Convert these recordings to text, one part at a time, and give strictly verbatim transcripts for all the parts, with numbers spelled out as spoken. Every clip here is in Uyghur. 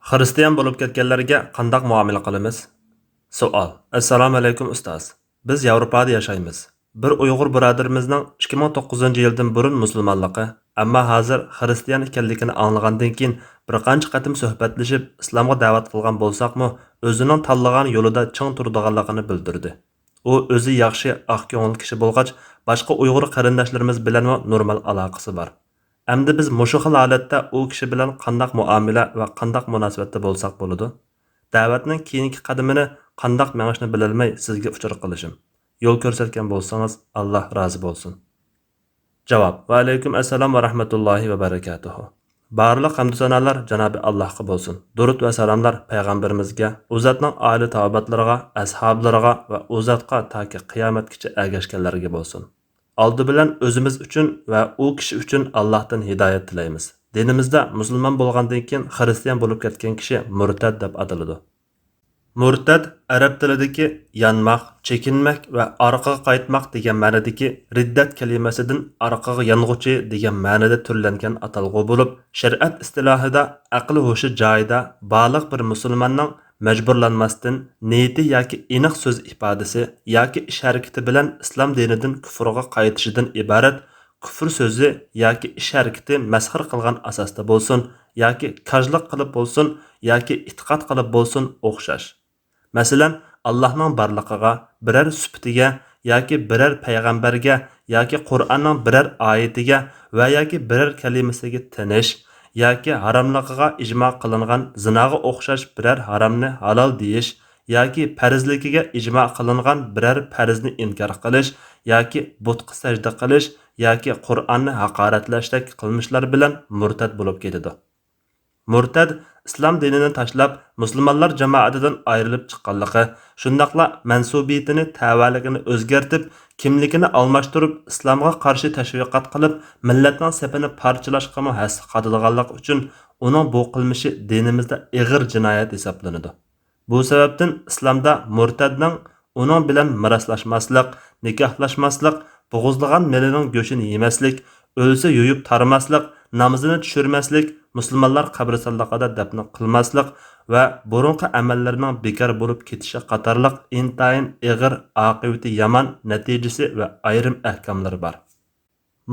خىرىستىيان بولۇپ كەتكەنلەرگە قانداق مۇئامىلە قىلىمىز؟ سوئال. ئەسسالامۇئەلەيكۇم ئۇستاز. بىز ياۋروپادا ياشايمىز. بىر ئۇيغۇر بۇرادىرىمىزنىڭ ئىككى مىڭ توققۇزىنچى يىلدىن بۇرۇن مۇسۇلمانلىقى، ئەمما ھازىر خىرىستىيان ئىكەنلىكىنى ئاڭلىغاندىن كېيىن بىر قانچە قېتىم سۆھبەتلىشىپ، ئىسلامغا دەۋەت قىلغان بولساقمۇ، ئۆزىنىڭ تاللىغان يولىدا چىڭ تۇرىدىغانلىقىنى بىلدۈردى. ئۇ ئۆزى ياخشى، ئاق كۆڭۈل كىشى بولغاچ، باشقا ئۇيغۇر قېرىنداشلىرىمىز بىلەنمۇ نورمال ئالاقىسى بار. ئەمدى بىز مۇشۇ خىل ھالەتتە ئۇ كىشى بىلەن قانداق مۇئامىلە ۋە قانداق مۇناسىۋەتتە بولساق بولىدۇ؟ دەۋەتنىڭ كېيىنكى قەدىمىنى قانداق مېڭىشنى بىلەلمەي سىزگە ئۇچۇر قىلىشىم. يول كۆرسەتكەن بولسىڭىز، ئاللا رازى بولسۇن. جاۋاب. ۋەئەلەيكۇم ئەسسالام ۋە رەھمەتۇللاھى ۋە بەرەكاتۇھۇ. بارلىق ھەمدۇ سانالار جانابى ئاللاھقا بولسۇن. دۇرۇت ۋە سالاملار پەيغەمبىرىمىزگە، ئۇ زاتنىڭ ئائىلە تاۋابىئاتلىرىغا، ئەسھابلىرىغا ۋە ئۇ زاتقا تاكى قىيامەتكىچە ئەگەشكەنلەرگە بولسۇن. ئالدى بىلەن ئۆزىمىز ئۈچۈن ۋە ئۇ كىشى ئۈچۈن ئاللاھتىن ھىدايەت تىلەيمىز. دىنىمىزدا مۇسۇلمان بولغاندىن كېيىن خىرىستىيان بولۇپ كەتكەن كىشى مۇرتەد دەپ ئاتىلىدۇ. مۇرتەد ئەرەب تىلىدىكى يانماق، چېكىنمەك ۋە ئارقىغا قايتماق دېگەن مەنىدىكى رىددەت كەلىمىسىدىن ئارقىغا يانغۇچى دېگەن مەنىدە تۈرلەنگەن ئاتالغۇ بولۇپ، شەرىئەت ئىستىلاھىدا ئەقلى ھوشى جايىدا بالىغ بىر مۇسۇلماننىڭ مەجبۇرلانماستىن، نىيىتى ياكى ئېنىق سۆز ئىپادىسى ياكى ئىش ھەرىكىتى بىلەن ئىسلام دىنىدىن كۇفرغا قايتىشىدىن ئىبارەت، كۇفر سۆزى ياكى ئىش ھەرىكىتى مەسخىرە قىلغان ئاساستا بولسۇن، ياكى كاجلىق قىلىپ بولسۇن، ياكى ئېتىقاد قىلىپ بولسۇن ئوخشاش. مەسىلەن، ئاللاھنىڭ بارلىقىغا، بىرەر سۈپىتىگە ياكى بىرەر پەيغەمبەرگە ياكى قۇرئاننىڭ بىرەر ئايىتىگە ۋە ياكى بىرەر كەلىمىسىگە تىنىش ياكى ھاراملىقىغا ئىجما قىلىنغان زىناغا ئوخشاش بىرەر ھارامنى ھالال دېيىش ياكى پەرزلىكىگە ئىجما قىلىنغان بىرەر پەرزنى ئىنكار قىلىش ياكى بۇتقا سەجدە قىلىش ياكى قۇرئاننى ھاقارەتلەشتەك قىلمىشلار بىلەن مۇرتەد بولۇپ كېتىدۇ. مۇرتەد ئىسلام دىنىنى تاشلاپ، مۇسۇلمانلار جامائىتىدىن ئايرىلىپ چىققانلىقى، شۇنداقلا مەنسۇبىيىتىنى، تەۋەلىكىنى ئۆزگەرتىپ، كىملىكىنى ئالماشتۇرۇپ، ئىسلامغا قارشى تەشۋىقات قىلىپ، مىللەتنىڭ سېپىنى پارچىلاشقىمۇ ھەسسە قاتىدىغانلىقى ئۈچۈن ئۇنىڭ بۇ قىلمىشى دىنىمىزدا ئېغىر جىنايەت ھېسابلىنىدۇ. بۇ سەۋەبتىن ئىسلامدا مۇرتەدنىڭ، ئۇنىڭ بىلەن مىراسلاشماسلىق، نىكاھلاشماسلىق، بوغۇزلىغان مېلىنىڭ گۆشىنى يېمەسلىك، ئۆلسە يۇيۇپ تارىماسلىق، نامىزىنى چۈشۈرمەسلىك، مۇسۇلمانلار قەبرىستانلىقىدا دەپنە قىلماسلىق ۋە بۇرۇنقى ئەمەللىرىنىڭ بىكار بولۇپ كېتىشى قاتارلىق ئىنتايىن ئېغىر، ئاقىۋىتى يامان، نەتىجىسى ۋە ئايرىم ئەھكاملىرى بار.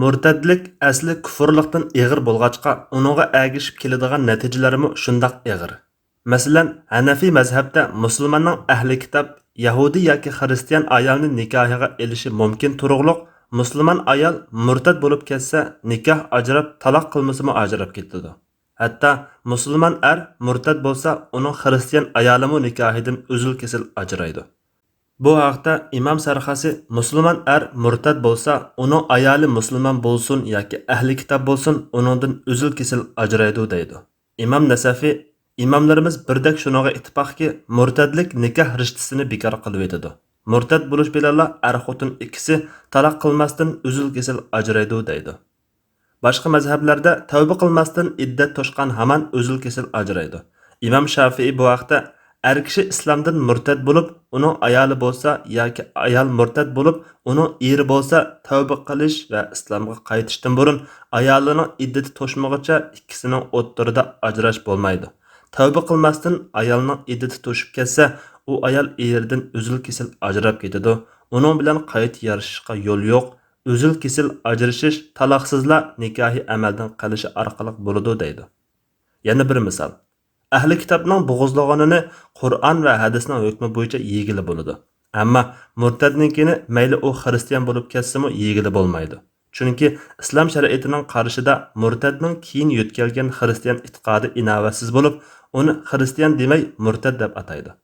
مۇرتەدلىك ئەسلى كۇفۇرلۇقتىن ئېغىر بولغاچقا، ئۇنىڭغا ئەگىشىپ كېلىدىغان نەتىجىلەرمۇ شۇنداق ئېغىر. مەسىلەن، ھەنەفىي مەزھەپتە مۇسۇلماننىڭ ئەھلى كىتاب، يەھۇدىي ياكى خىرىستىيان ئايالنى نىكاھىغا ئېلىشى مۇمكىن تۇرۇقلۇق مۇسۇلمان ئايال مۇرتەد بولۇپ كەتسە، نىكاھ ئاجراپ، تالاق قىلمىسىمۇ ئاجراپ كېتىدۇ. ھەتتا مۇسۇلمان ئەر مۇرتەد بولسا، ئۇنىڭ خىرىستىيان ئايالىمۇ نىكاھىدىن ئۈزۈل-كېسىل ئاجرايدۇ. بۇ ھەقتە ئىمام سەرخاسى، مۇسۇلمان ئەر مۇرتەد بولسا، ئۇنىڭ ئايالى مۇسۇلمان بولسۇن ياكى ئەھلى كىتاب بولسۇن، ئۇنىڭدىن ئۈزۈل-كېسىل ئاجرايدۇ، دەيدۇ. ئىمام نەسەفى، ئىماملىرىمىز بىردەك شۇنىڭغا ئىتتىپاقكى، مۇرتەدلىك نىكاھ رىشتىسىنى بىكار قىلىۋېتىدۇ. مۇرتەد بولۇش بىلەنلا ئەر-خوتۇن ئىككىسى تالاق قىلماستىن ئۈزۈل-كېسىل ئاجرايدۇ، دەيدۇ. باشقا مەزھەپلەردە تەۋبە قىلماستىن ئىددەت توشقان ھامان ئۈزۈل-كېسىل ئاجرايدۇ. ئىمام شافىئىي بۇ ھەقتە، ئەر كىشى ئىسلامدىن مۇرتەد بولۇپ، ئۇنىڭ ئايالى بولسا ياكى ئايال مۇرتەد بولۇپ، ئۇنىڭ ئېرى بولسا، تەۋبە قىلىش ۋە ئىسلامغا قايتىشتىن بۇرۇن ئايالىنىڭ ئىددىتى توشمىغۇچە ئىككىسىنىڭ ئوتتۇرىدا ئاجراش بولمايدۇ. تەۋبە قىلماستىن ئايالنىڭ ئىددىتى توشۇپ كەتسە، ئۇ ئايال ئېرىدىن ئۈزۈل-كېسىل ئاجراپ كېتىدۇ. ئۇنىڭ بىلەن قايتا يارىشىشقا يول يوق. ئۈزۈل-كېسىل ئاجرىشىش تالاقسىزلا نىكاھى ئەمەلدىن قېلىشى ئارقىلىق بولىدۇ، دەيدۇ. يەنە بىر مىسال. ئەھلى كىتابنىڭ بوغۇزلىغىنىنى قۇرئان ۋە ھەدىسنىڭ ھۆكمى بويىچە يېگىلى بولىدۇ. ئەمما مۇرتەدنىڭكىنى مەيلى ئۇ خىرىستىيان بولۇپ كەتسىمۇ يېگىلى بولمايدۇ. چۈنكى ئىسلام شەرىئىتىنىڭ قارىشىدا مۇرتەدنىڭ كېيىن يۆتكەلگەن خىرىستىيان ئېتىقادى ئىناۋەتسىز بولۇپ، ئۇنى خىرىستىيان دېمەي، مۇرتەد دەپ ئاتايدۇ.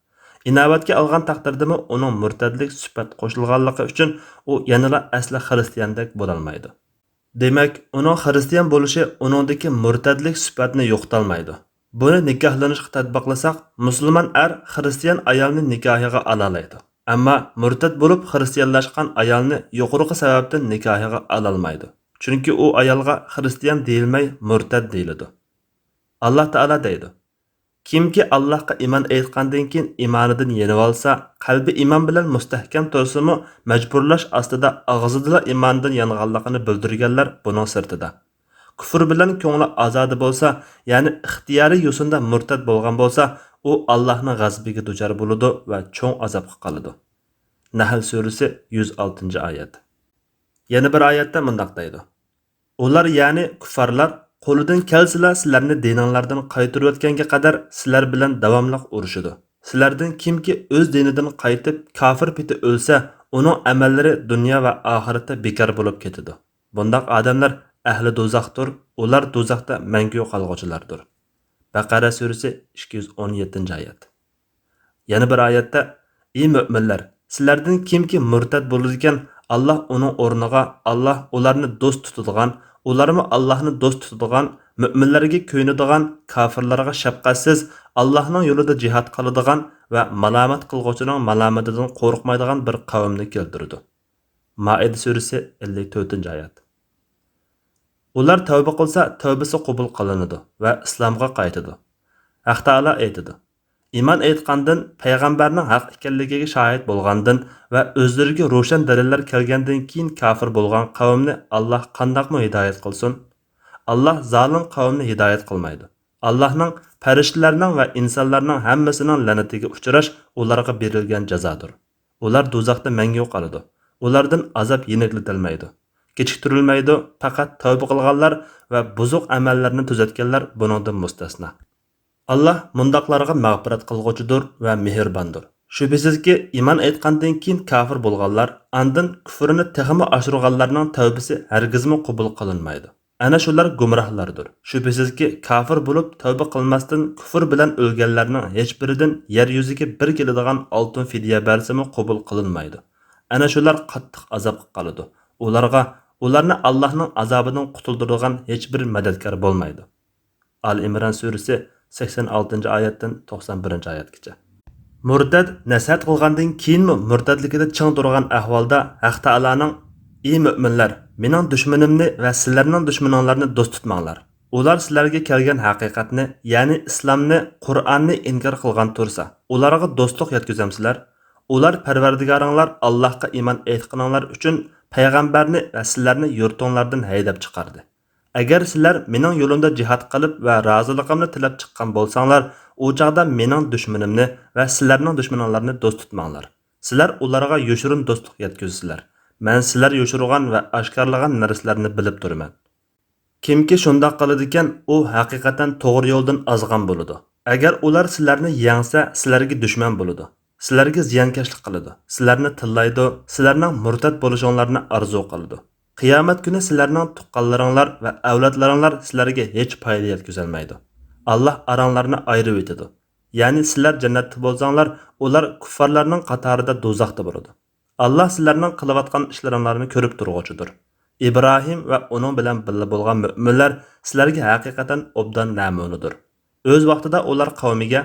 ئىناۋەتكە ئالغان تەقدىردىمۇ ئۇنىڭ مۇرتەدلىك سۈپەت قوشۇلغانلىقى ئۈچۈن ئۇ يەنىلا ئەسلى خىرىستىياندەك بولالمايدۇ. دېمەك، ئۇنىڭ خىرىستىيان بولۇشى ئۇنىڭدىكى مۇرتەدلىك سۈپەتنى يوقىتالمايدۇ. بۇنى نىكاھلىنىشقا تەتبىقلىساق، مۇسۇلمان ئەر خىرىستىيان ئايالنى نىكاھىغا ئالالايدۇ. ئەمما مۇرتەد بولۇپ خىرىستىيانلاشقان ئايالنى يۇقىرىقى سەۋەبتىن نىكاھىغا ئالالمايدۇ. چۈنكى ئۇ ئايالغا خىرىستىيان دېيىلمەي، مۇرتەد دېيىلىدۇ. ئاللا تائالا دەيدۇ، كىمكى ئاللاھقا ئىمان ئېيتقاندىن كېيىن ئىمانىدىن يېنىۋالسا، قەلبى ئىمان بىلەن مۇستەھكەم تۇرسىمۇ، مەجبۇرلاش ئاستىدا ئاغزىدىلا ئىماندىن يانغانلىقىنى بىلدۈرگەنلەر بۇنىڭ سىرتىدا. كۇفر بىلەن كۆڭلى ئازادە بولسا، يەنى ئىختىيارىي يوسۇندا مۇرتەت بولغان بولسا، ئۇ ئاللاھنىڭ غەزىپىگە دۇچار بولىدۇ ۋە چوڭ ئازابقا قالىدۇ. نەھل سۈرىسى، يۈز ئالتىنچى ئايەت. يەنە بىر ئايەتتە مۇنداق دەيدۇ: ئۇلار، يەنى كۇففارلار، قولىدىن كەلسىلا سىلەرنى دىنىڭلاردىن قايتۇرۇۋەتكەنگە قەدەر سىلەر بىلەن داۋاملىق ئۇرۇشىدۇ. سىلەردىن كىمكى ئۆز دىنىدىن قايتىپ كاپىر پېتى ئۆلسە، ئۇنىڭ ئەمەللىرى دۇنيا ۋە ئاخىرەتتە بىكار بولۇپ كېتىدۇ. بۇنداق ئادەملەر ئەھلى دوزاختۇر، ئۇلار دوزاختا مەڭگۈ قالغۇچىلاردۇر. بەقەرە سۈرىسى، ئىككى يۈز ئون يەتتىنچى ئايەت. يەنە بىر ئايەتتە: ئى مۆمىنلەر، سىلەردىن كىمكى مۇرتەت بولىدىكەن، ئاللاھ ئۇنىڭ ئورنىغا، ئاللاھ ئۇلارنى دوست تۇتىدىغان، ئۇلارمۇ ئاللاھنى دوست تۇتىدىغان، مۆمىنلەرگە كۆيۈنىدىغان، كاپىرلارغا شەپقەتسىز، ئاللاھنىڭ يولىدا جىھاد قىلىدىغان ۋە مالامەت قىلغۇچىنىڭ مالامىتىدىن قورقمايدىغان بىر قەۋمنى كەلتۈرىدۇ. مائىدە سۈرىسى، ئەللىك تۆتىنچى ئايەت. ئۇلار تەۋبە قىلسا، تەۋبىسى قوبۇل قىلىنىدۇ ۋە ئىسلامغا قايتىدۇ. ھەق تائالا ئېيتىدۇ: ئىمان ئېيتقاندىن، پەيغەمبەرنىڭ ھەق ئىكەنلىكىگە شاھىت بولغاندىن ۋە ئۆزلىرىگە روشەن دەلىللەر كەلگەندىن كېيىن كاپىر بولغان قەۋمنى ئاللاھ قانداقمۇ ھىدايەت قىلسۇن؟ ئاللاھ زالىم قەۋمنى ھىدايەت قىلمايدۇ. ئاللاھنىڭ پەرىشتىلەرنىڭ ۋە ئىنسانلارنىڭ ھەممىسىنىڭ لەنىتىگە ئۇچراش ئۇلارغا بېرىلگەن جازادۇر. ئۇلار دوزاختا مەڭگۈ قالىدۇ. ئۇلاردىن ئازاب يېنىكلىتىلمەيدۇ، كېچىكتۈرۈلمەيدۇ، پەقەت تەۋبە قىلغانلار ۋە بۇزۇق ئەمەللەرنى تۈزەتكەنلەر بۇنىڭدىن مۇستەسنا. ئاللاھ مۇنداقلارغا مەغپىرەت قىلغۇچىدۇر ۋە مېھرىباندۇر. شۈبھىسىزكى، ئىمان ئېيتقاندىن كېيىن كاپىر بولغانلار، ئاندىن كۇفرىنى تېخىمۇ ئاشۇرغانلارنىڭ تەۋبىسى ھەرگىزمۇ قوبۇل قىلىنمايدۇ. ئەنە شۇلار گۇمراھلاردۇر. شۈبھىسىزكى، كاپىر بولۇپ تەۋبە قىلماستىن كۇفر بىلەن ئۆلگەنلەرنىڭ ھېچبىرىدىن يەر يۈزىگە بىر كېلىدىغان ئالتۇن فىدىيە بەرسىمۇ قوبۇل قىلىنمايدۇ. ئەنە شۇلار قاتتىق ئازابقا قالىدۇ. ئۇلارغا، ئۇلارنى ئاللاھنىڭ ئازابىدىن قۇتۇلدۇرىدىغان ھېچبىر مەدەتكار بولمايدۇ. ئال ئىمران سۈرىسى، سەكسەن ئالتىنچى ئايەتتىن توقسان بىرىنچى ئايەتكىچە. مۇرتەت نەسىھەت قىلغاندىن كېيىنمۇ مۇرتەتلىكىدە چىڭ تۇرغان ئەھۋالدا ھەق تائالانىڭ: ئى مۆمىنلەر، مېنىڭ دۈشمىنىمنى ۋە سىلەرنىڭ دۈشمىنىڭلارنى دوست تۇتماڭلار. ئۇلار سىلەرگە كەلگەن ھەقىقەتنى، يەنى ئىسلامنى، قۇرئاننى ئىنكار قىلغان تۇرسا، ئۇلارغا دوستلۇق يەتكۈزەمسىلەر؟ ئۇلار پەرۋەردىگارىڭلار ئاللاھقا ئىمان ئېيتقىنىڭلار ئۈچۈن پەيغەمبەرنى ۋە سىلەرنى يۇرتۇڭلاردىن ھەيدەپ چىقاردى. ئەگەر سىلەر مېنىڭ يولۇمدا جىھاد قىلىپ ۋە رازىلىقىمنى تىلەپ چىققان بولساڭلار، ئۇ چاغدا مېنىڭ دۈشمىنىمنى ۋە سىلەرنىڭ دۈشمىنىڭلارنى دوست تۇتماڭلار. سىلەر ئۇلارغا يوشۇرۇن دوستلۇق يەتكۈزىسىلەر. مەن سىلەر يوشۇرغان ۋە ئاشكارىلىغان نەرسىلەرنى بىلىپ تۇرىمەن. كىمكى شۇنداق قىلىدىكەن، ئۇ ھەقىقەتەن توغرا يولدىن ئازغان بولىدۇ. ئەگەر ئۇلار سىلەرنى يەڭسە، سىلەرگە دۈشمەن بولىدۇ. سىلەرگە زىيانكەشلىك قىلىدۇ. سىلەرنى تىللايدۇ، سىلەرنىڭ مۇرتەت بولۇشۇڭلارنى ئارزۇ قىلىدۇ. قىيامەت كۈنى سىلەرنىڭ تۇغقانلىرىڭلار ۋە ئەۋلادلىرىڭلار سىلەرگە ھېچ پايدا يەتكۈزەلمەيدۇ. ئاللاھ ئاراڭلارنى ئايرىۋېتىدۇ. يەنى سىلەر جەننەتتە بولساڭلار، ئۇلار كۇففارلارنىڭ قاتارىدا دوزاختا بولىدۇ. ئاللاھ سىلەرنىڭ قىلىۋاتقان ئىشلىرىڭلارنى كۆرۈپ تۇرغۇچىدۇر. ئىبراھىم ۋە ئۇنىڭ بىلەن بىللە بولغان مۆمىنلەر سىلەرگە ھەقىقەتەن ئوبدان نەمۇنىدۇر. ئۆز ۋاقتىدا ئۇلار قەۋمىگە،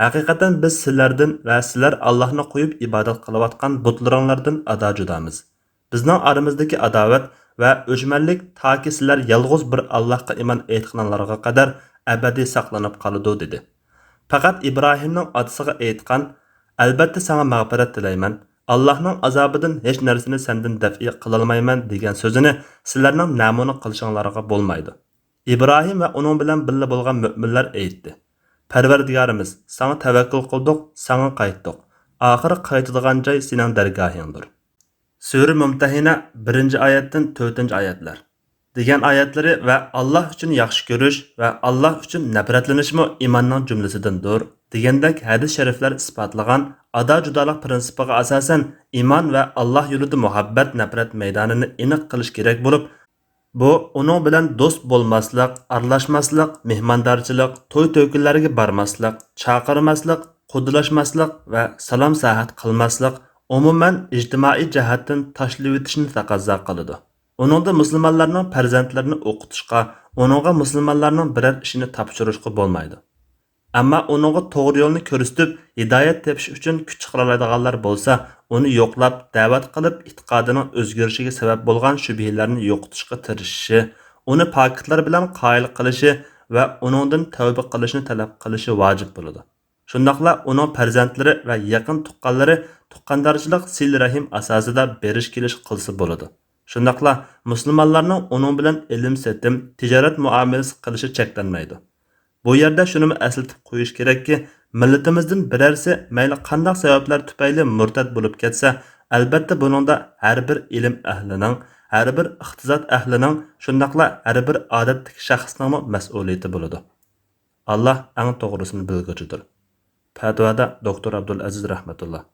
ھەقىقەتەن بىز سىلەردىن ۋە سىلەر ئاللاھنى قويۇپ ئىبادەت قىلىۋاتقان بۇتلىرىڭلاردىن ئادا جۇدامىز. بىزنىڭ ئارىمىزدىكى ئاداۋەت ۋە ئۆچمەنلىك تاكى سىلەر يالغۇز بىر ئاللاھقا ئىمان ئېيتقىنىڭلارغا قەدەر ئەبەدىي ساقلىنىپ قالىدۇ، دېدى. پەقەت ئىبراھىمنىڭ ئاتىسىغا ئېيتقان، ئەلبەتتە ساڭا مەغپىرەت تىلەيمەن، ئاللاھنىڭ ئازابىدىن ھېچ نەرسىنى سەندىن دەفئى قىلالمايمەن، دېگەن سۆزىنى سىلەرنىڭ نەمۇنە قىلىشىڭلارغا بولمايدۇ. ئىبراھىم ۋە ئۇنىڭ بىلەن بىللە بولغان مۆمىنلەر ئېيتتى، پەرۋەردىگارىمىز، ساڭا تەۋەككۈل قىلدۇق، ساڭا قايتتۇق. ئاخىرى قايتىدىغان جاي سېنىڭ دەرگاھىڭدۇر. سۈرە مۇمتەھىنە، بىرىنچى ئايەتتىن تۆتىنچى ئايەتلەر. دېگەن ئايەتلىرى ۋە ئاللاھ ئۈچۈن ياخشى كۆرۈش ۋە ئاللاھ ئۈچۈن نەپرەتلىنىشمۇ ئىماننىڭ جۈملىسىدىندۇر دېگەندەك ھەدىس شەرىفلەر ئىسپاتلىغان ئادا جۇدالىق پىرىنسىپىغا ئاساسەن، ئىمان ۋە ئاللاھ يولىدا مۇھەببەت نەپرەت مەيدانىنى ئېنىق قىلىش كېرەك بولۇپ، بۇ ئۇنىڭ بىلەن دوست بولماسلىق، ئارىلاشماسلىق، مېھماندارچىلىق، توي-تۆكۈنلەرگە بارماسلىق، چاقىرماسلىق، قۇدىلاشماسلىق ۋە سالام-سەھەت قىلماسلىق، ئومۇمەن، ئىجتىمائىي جەھەتتىن تاشلىۋېتىشنى تەقەززا قىلىدۇ. ئۇنىڭدا مۇسۇلمانلارنىڭ پەرزەنتلىرىنى ئوقۇتۇشقا، ئۇنىڭغا مۇسۇلمانلارنىڭ بىرەر ئىشىنى تاپشۇرۇشقا بولمايدۇ. ئەمما ئۇنىڭغا توغرا يولنى كۆرسىتىپ، ھىدايەت تېپىش ئۈچۈن كۈچ چىقىرالايدىغانلار بولسا، ئۇنى يوقلاپ، دەۋەت قىلىپ، ئېتىقادىنىڭ ئۆزگىرىشىگە سەۋەب بولغان شۈبھىلەرنى يوقىتىشقا تىرىشىشى، ئۇنى پاكىتلار بىلەن قايىل قىلىشى ۋە ئۇنىڭدىن تەۋبە قىلىشنى تەلەپ قىلىشى ۋاجىپ بولىدۇ. شۇنداقلا ئۇنىڭ پەرزەنتلىرى ۋە يېقىن تۇغقانلىرى تۇغقاندارچىلىق سىلە رەھىم ئاساسىدا بېرىش-كېلىش قىلسا بولىدۇ. شۇنداقلا مۇسۇلمانلارنىڭ ئۇنىڭ بىلەن ئېلىم-سېتىم، تىجارەت مۇئامىلىسى قىلىشى چەكلەنمەيدۇ. بۇ يەردە شۇنىمۇ ئەسلىتىپ قويۇش كېرەككى، مىللىتىمىزدىن بىرەرسى مەيلى قانداق سەۋەبلەر تۈپەيلى مۇرتەت بولۇپ كەتسە، ئەلبەتتە بۇنىڭدا ھەر بىر ئىلىم ئەھلىنىڭ، ھەر بىر ئىقتىساد ئەھلىنىڭ، شۇنداقلا ھەر بىر ئادەتتىكى شەخسنىڭمۇ مەسئۇلىيىتى بولىدۇ. ئاللا ئەڭ توغرىسىنى بىلگۈچىدۇر. پەتىۋادا دوكتور ئابدۇلئەزىز رەھمەتۇللا.